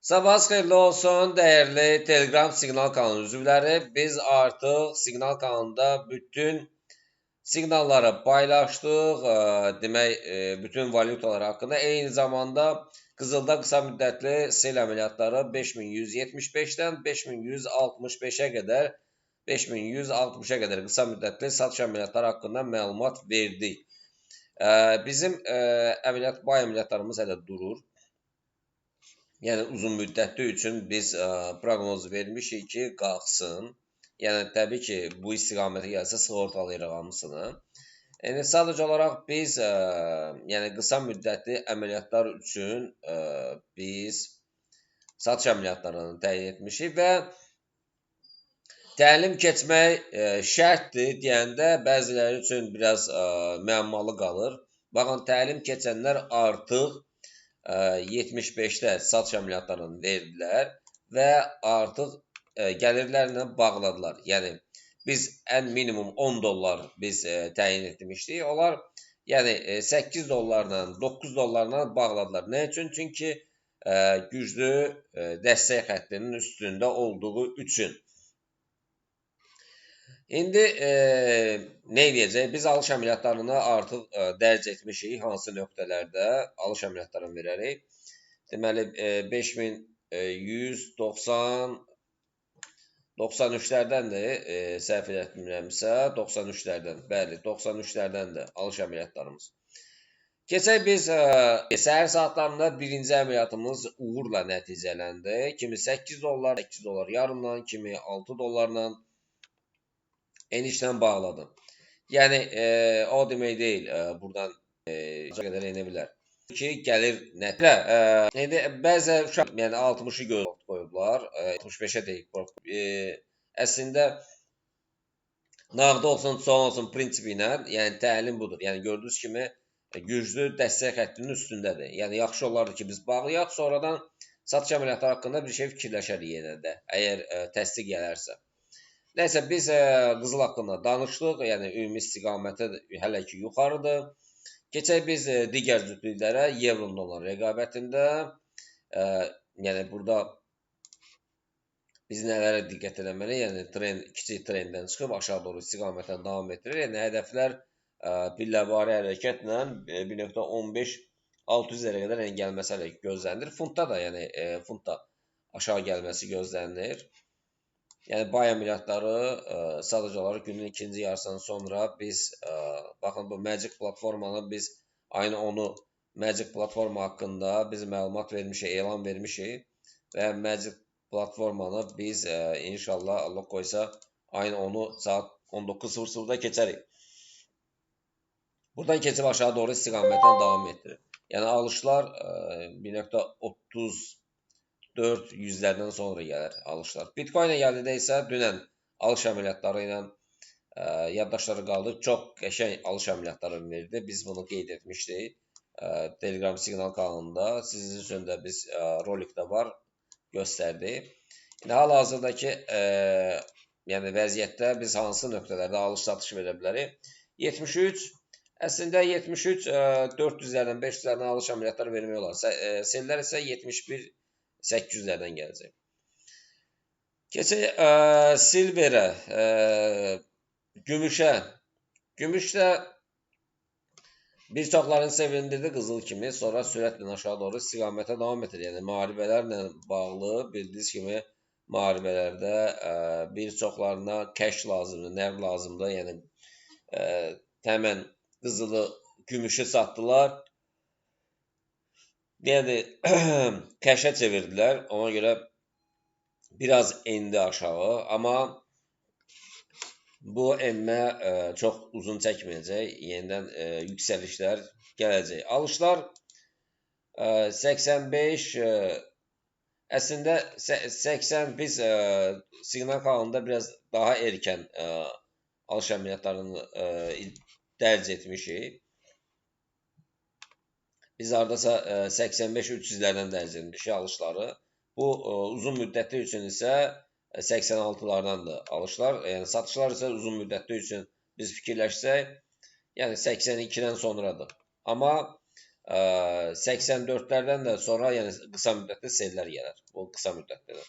Sabahınız xeyirli olsun, dəyərli Telegram Siqnal kanalı üzvləri. Biz artıq Siqnal kanalında bütün siqnalları paylaşdıq. Demək, bütün valyutalar haqqında. Eyni zamanda qızılda qısa müddətli sell əməliyyatları 5175-dən 5165-ə qədər, 5160-a qədər qısa müddətli satış əməliyyatları haqqında məlumat verdik. Bizim əməliyyat, buy əməliyyatlarımız hələ durur. Yəni uzun müddətli üçün biz proqnoz vermişik ki, qalxsın. Yəni təbii ki, bu istiqamətə gəlsə sığortalayırıq hamısını. Yəni sadəcə olaraq biz yəni qısa müddətli əməliyyatlar üçün biz satış əməliyyatlarını təyin etmişik və təlim keçmək şərtdir deyəndə bəziləri üçün biraz müəmmalı qalır. Baxın, təlim keçənlər artıq 75-də satış əməliyyatlarını verdilər və artıq gəlirlərlə bağladılar. Yəni biz ən minimum 10 dollar biz təyin etmişdik. Onlar yəni 8 dollarla, 9 dollarla bağladılar. Nə üçün? Çünki güclü dəstək xəttinin üstündə olduğu üçün. İndi nə edəcək? Biz alış əməliyyatlarını artıq dərc etmişik. Hansı nöqtələrdə alış əməliyyatlarını verərik? Deməli, 5190 93-lərdəndir, səhv etmirəmsə, 93-lərdən, bəli, 93-lərdəndir alış əməliyyatlarımız. Keçək biz səhər saatlarında birinci əməliyyatımız uğurla nəticələndi. Kimi 8 dollar, 8 dollar yarımla, kimi 6 dollarla enişlə bağladı. Yəni, o demək deyil, buradan qədər enə bilər ki, gəlir nəticə. İndi bəzi uşaq, yəni 60-ı göz qoyublar, 65-ə deyik. Əslində, nağdı olsun, son olsun prinsipi ilə, yəni təlim budur. Yəni gördüyünüz kimi güclü dəstək xəttinin üstündədir. Yəni yaxşı olardı ki, biz bağlayaq, sonradan satış əməliyyatları haqqında bir şey fikirləşərik yenə də, əgər təsdiq gələrsə. Nəysə, biz qızıl haqqında danışdıq, yəni ümumi istiqaməti hələ ki yuxarıdır. Keçək biz digər cütlüklərə, euronun olan rəqabətində, yəni burada biz nələrə diqqət eləməliyik, yəni trend, kiçik trenddən çıxıb aşağı doğru istiqamətlə davam etdirir. Yəni hədəflər pilləvari hərəkətlə 1.15 600-lərə qədər yəni gəlməsi hələ ki gözlənilir. Funtda da, yəni funtda aşağı gəlməsi gözlənilir. Yəni buy əməliyyatları sadəcə olaraq günün ikinci yarısından sonra biz, baxın bu Magic platformanı biz ayın 10-u Magic platforma haqqında biz məlumat vermişik, elan vermişik və Magic platformanı biz inşallah Allah qoysa ayın 10-u saat 19:00-da keçərik. Buradan keçib aşağı doğru istiqamətlə davam etdirir. Yəni alışlar 1.34 yüzlərdən sonra gəlir alışlar. Bitcoin-ə gəldikdə isə dünən alış əməliyyatları ilə yaddaşları qaldı. Çox qəşəng alış əməliyyatları verdi. Biz bunu qeyd etmişdik Telegram siqnal kanalında. Sizin üçün də biz rolikdə var, göstərdik. İndi hal-hazırdakı yəni vəziyyətdə biz hansı nöqtələrdə alış-satış verə bilərik? 73, əslində 73 400-lərdən, 500-lərdən alış əməliyyatları vermək olar. Sellər isə 71 800-lərdən gələcək. Keçək silverə, gümüşə. Gümüş də bir çoxlarını sevindirdi qızıl kimi, sonra sürətlə aşağı doğru istiqamətə davam edir. Yəni müharibələrlə bağlı bildiyiniz kimi müharibələrdə bir çoxlarına cash lazımdır, nəqd lazımdır. Yəni həmən qızılı, gümüşü satdılar. Yəni cash'ə çevirdilər. Ona görə biraz endi aşağı, amma bu enmə çox uzun çəkməyəcək. Yenidən yüksəlişlər gələcək. Alışlar 85, əslində 80 biz siqnal kanalında biraz daha erkən alış əməliyyatlarını dərc etmişik. Biz hardasa 85-300-lərdən dərc etmişik alışları. Bu uzun müddətli üçün isə 86-lardandır alışlar. Yəni satışlar isə uzun müddətli üçün biz fikirləşsək, yəni 82-dən sonradır. Amma 84-lərdən də sonra, yəni qısa müddətli sellər gələr. Bu qısa müddətlidir.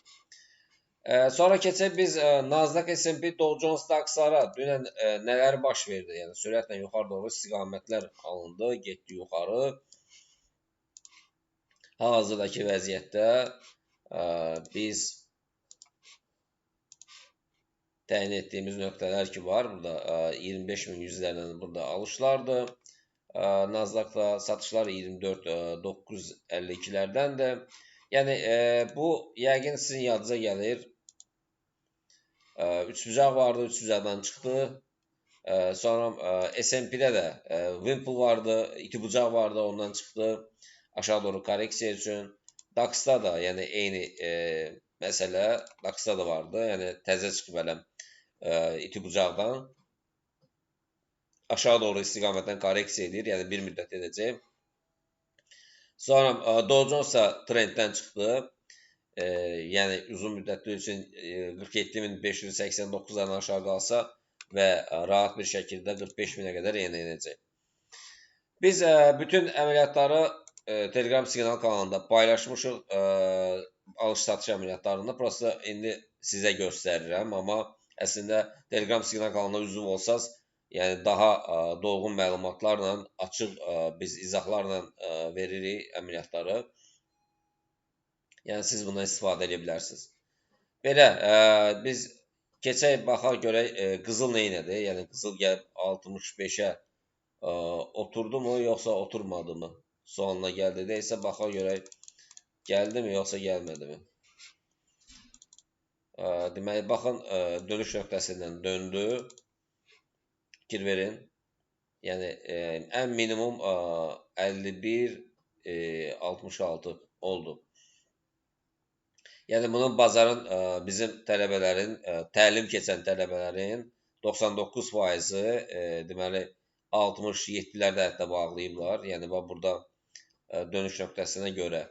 Sonra keçək biz Nasdaq, S&P, Dow Jones, DAX-lara. Dünən nələr baş verdi? Yəni sürətlə yuxarı doğru istiqamətlər alındı, getdi yuxarı. Hal-hazırdakı vəziyyətdə biz təyin etdiyimiz nöqtələr ki var. Burada 25.100-lərdən burada alışlardır. Nasdaqda satışlar 24.952-lərdəndir. Yəni bu yəqin sizin yadınıza gəlir. Üçbucaq vardı, üçbucaqdan çıxdı. Sonra S&P-də də Wimple vardı, iki bucaq vardı, ondan çıxdı. Aşağı doğru korreksiya üçün. DAX-da da, yəni eyni məsələ DAX-da da vardı. Yəni təzə çıxıb hələ iti bucaqdan. Aşağı doğru istiqamətdən korreksiya edir, yəni bir müddət edəcək. Sonra Dow Jones da trenddən çıxdı. Yəni uzun müddətli üçün 47.589-dan aşağı qalsa və rahat bir şəkildə 45.000-ə qədər yenə enəcək. Biz bütün əməliyyatları Telegram siqnal kanalında paylaşmışıq, alış-satış əməliyyatlarını. Prosta indi sizə göstərirəm, amma əslində Telegram siqnal kanalına üzv olsaz, yəni daha dolğun məlumatlarla, açıq biz izahlarla veririk əməliyyatları. Yəni siz bundan istifadə edə bilərsiniz. Belə, biz keçək baxaq görək qızıl nə elədi? Yəni qızıl gəlib 65-ə oturdu mu, yoxsa oturmadı mı? Sualına gəldi deyilsə, baxaq görək gəldi mi, yoxsa gəlmədi mi? Deməli, baxın, dönüş nöqtəsindən döndü. Fikir verin. Yəni ən minimum 51,66 oldu. Yəni bunun bazarın, bizim tələbələrin, təlim keçən tələbələrin 99%-i deməli 67-lərdə hətta bağlayıblar. Yəni bax burada dönüş nöqtəsinə görə.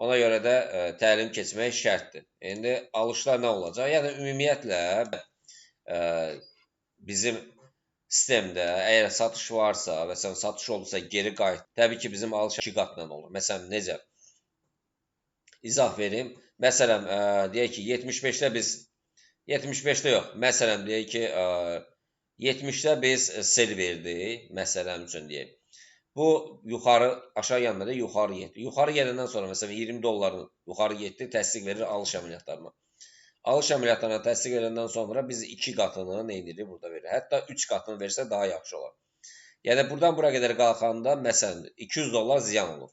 Ona görə də təlim keçmək şərtdir. İndi alışlar nə olacaq? Yəni ümumiyyətlə bizim sistemdə əgər satış varsa və sən satış olursa geri qayıt. Təbii ki, bizim alış 2 qatla olur. Məsələn, necə? İzah verim. Məsələn, deyək ki, 75-də biz 75-də yox. Məsələn, deyək ki, 70-də biz sell verdik, məsələn üçün deyək. Bu yuxarı aşağı gəlmədi, yuxarı getdi. Yuxarı gedəndən sonra məsələn 20 dolların yuxarı getdi, təsdiq verir alış əməliyyatlarına. Alış əməliyyatlarına təsdiq verəndən sonra biz 2 qatını nə edirik burada verir. Hətta 3 qatını versə daha yaxşı olar. Yəni buradan bura qədər qalxanda məsələn 200 dollar ziyan olur.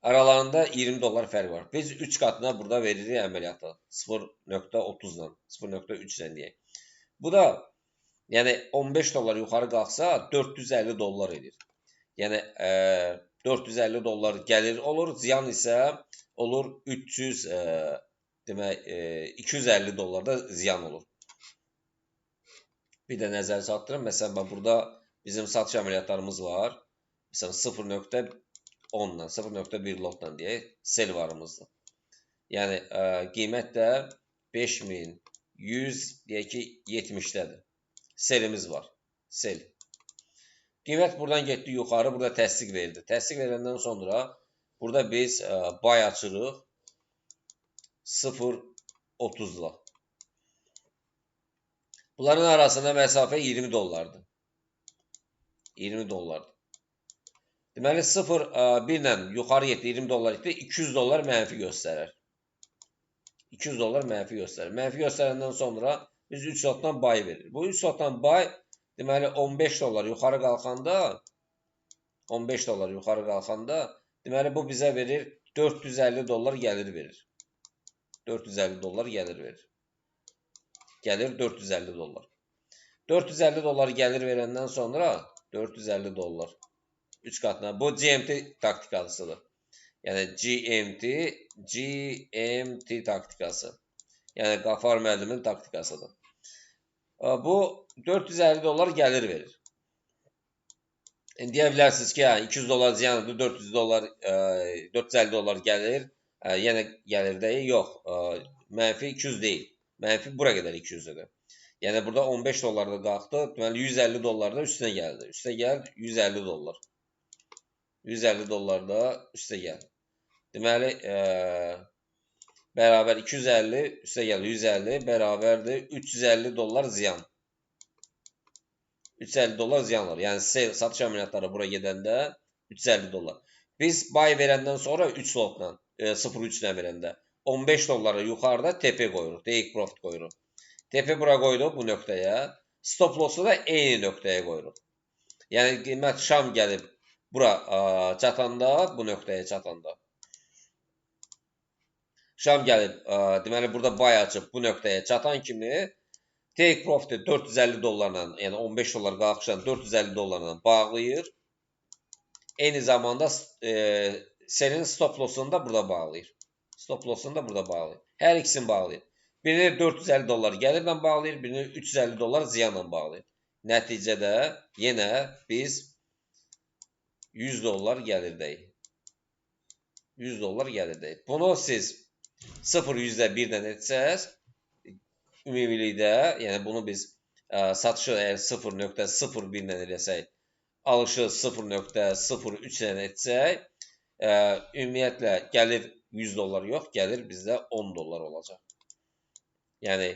Aralarında 20 dollar fərq var. Biz 3 qatına burada veririk əməliyyatı. 0.30-dan, 0.3-dən deyək. Bu da yəni 15 dollar yuxarı qalxsa 450 dollar edir. Yəni 450 dollar gəlir olur, ziyan isə olur 300 demək 250 dollar da ziyan olur. Bir də nəzər çatdırın. Məsələn, bax burada bizim satış əməliyyatlarımız var. Məsələn, 0.10-dan, 0.1 lotdan deyək, sell varımızdır. Yəni qiymət də 5100 deyək ki, 70-dədir. Sellimiz var. Sell. Qiymət buradan getdi yuxarı, burada təsdiq verdi. Təsdiq verəndən sonra burada biz buy açırıq 0.30-la. Bunların arasında məsafə 20 dollardır. 20 dollardır. Deməli 0.1 ilə yuxarı getdi, 20 dollar getdi, 200 dollar mənfi göstərir. 200 dollar mənfi göstərir. Mənfi göstərəndən sonra biz 3 lotdan buy verir. Bu 3 lotdan buy deməli 15 dollar yuxarı qalxanda 15 dollar yuxarı qalxanda deməli bu bizə verir 450 dollar gəlir verir. 450 dollar gəlir verir. Gəlir 450 dollar. 450 dollar gəlir verəndən sonra 450 dollar 3 qatına. Bu GMT taktikasıdır. Yəni GMT taktikası. Yəni Qafar müəllimin taktikasıdır. Bu 450 dollar gəlir verir. İndi deyə bilərsiniz ki, yəni 200 dollar ziyandır, 400 dollar, 450 dollar gəlir. Yenə gəlir deyil. Yox, mənfi 200 deyil. Mənfi bura qədər 200-dür. Yəni burada 15 dollarda qalxdı. Deməli 150 dollar da üstünə gəldi. Üstünə gəldi 150 dollar. 150 dollar da üstə gəl. Deməli, bərabər 250, üstə gəl 150, bərabərdir 350 dollar ziyan. 350 dollar ziyan var. Yəni, satış əməliyyatları bura gedəndə 350 dollar. Biz buy verəndən sonra 3 lotla, 0,3 ilə verəndə 15 dollara yuxarıda TP qoyuruq, take profit qoyuruq. TP bura qoyduq bu nöqtəyə. Stop loss'u da eyni nöqtəyə qoyuruq. Yəni, qiymət şam gəlib bura çatanda, bu nöqtəyə çatanda. Şam gəlib, deməli, burada buy açıb bu nöqtəyə çatan kimi take profit'i 450 dollarla, yəni 15 dollar qalxışla 450 dollarla bağlayır. Eyni zamanda sell'in stop loss'unu da burada bağlayır. Stop loss'unu da burada bağlayır. Hər ikisini bağlayır. Birini 450 dollar gəlirlə bağlayır, birini 350 dollar ziyanla bağlayır. Nəticədə yenə biz 100 dollar gəlirdəyik. 100 dollar gəlirdəyik. Bunu siz 0,1-dən etsəz, ümumilikdə, yəni bunu biz satışı əgər 0,01-dən eləsək, alışı 0,03 ilə etsək, ümumiyyətlə gəlir 100 dollar yox, gəlir bizdə 10 dollar olacaq. Yəni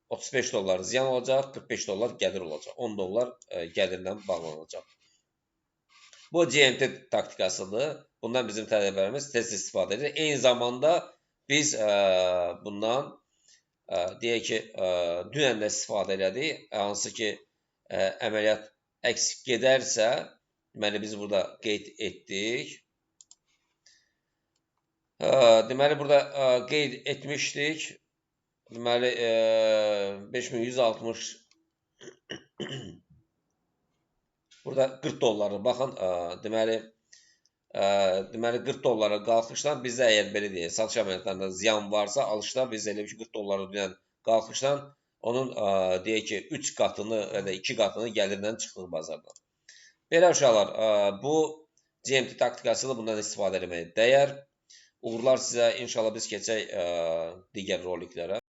35 dollar ziyan olacaq, 45 dollar gəlir olacaq. 10 dollar gəlirlə bağlanacaq. Bu GMT taktikasıdır. Bundan bizim tələbələrimiz tez istifadə edir. Eyni zamanda biz bundan deyək ki, dünən də istifadə elədik. Hansı ki, əməliyyat əks gedərsə, deməli biz burada qeyd etdik. Deməli burada qeyd etmişdik. Deməli 5160 burada 40 dolları baxın, deməli 40 dollara qalxışdan bizdə əgər belə deyək, satış əməliyyatlarında ziyan varsa, alışda biz elə ki 40 dolları dünən qalxışdan onun deyək ki 3 qatını və da 2 qatını gəlirdən çıxdıq bazardan. Belə uşaqlar, bu GMT taktikasıdır, bundan istifadə etməyə dəyər. Uğurlar sizə, inşallah biz keçək digər roliklərə.